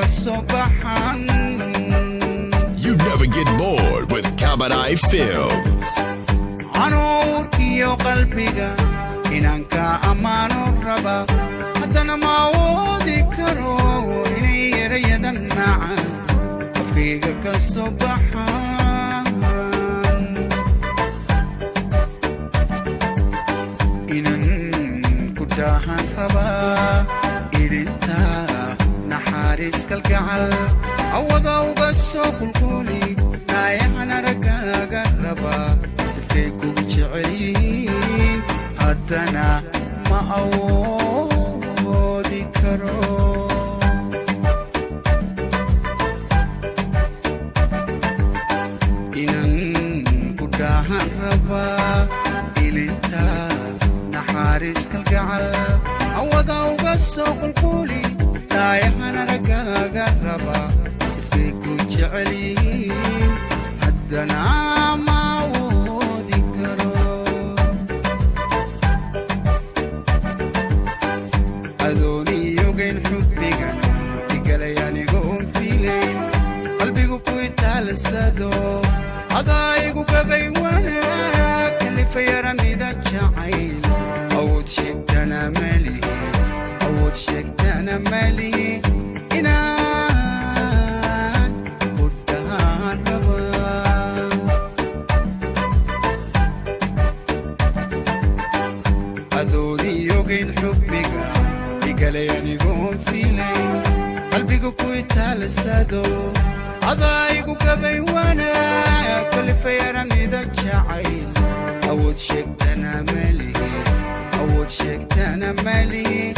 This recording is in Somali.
ka soo baxan. You never get bored with Kabadai Films. Anoo urkiyo qalbiga inaan ka ammaano raba, haddana ma awoodi karo inay erayada macaan afkayga ka soo baxaan. Inan ku dhahan rabaa ilinta naxariis kalgacal awada uga soo qulquli, naayahan araggaaga rabaa, dadkay kugu jecel yihiin, haddana ma awoodi karo. Inan ku dhahan rabaa ilinta naxariis kalgacal awada uga soo qulquli, daayahan araggaaga rabaa, dadkay ku jecel yihiin, haddana ma awoodi karo. Adooniyogayn xubbiga igalay anigoon fiilayn, qalbigu ku itaalsado, adaa igu gabay wanaag kalifayara mida jacayl. Awood sheegtana malihi, awood sheegtana malihi, inaan ku dhahaan rabaa. Adooniyogayn xubbiga igalay anigoon fiilayn, qalbigu ku itaalsado, adaa igu gabay wanaag kalifayara mida jacayl. Awood sheegtana malihi, awood sheegtana malihi.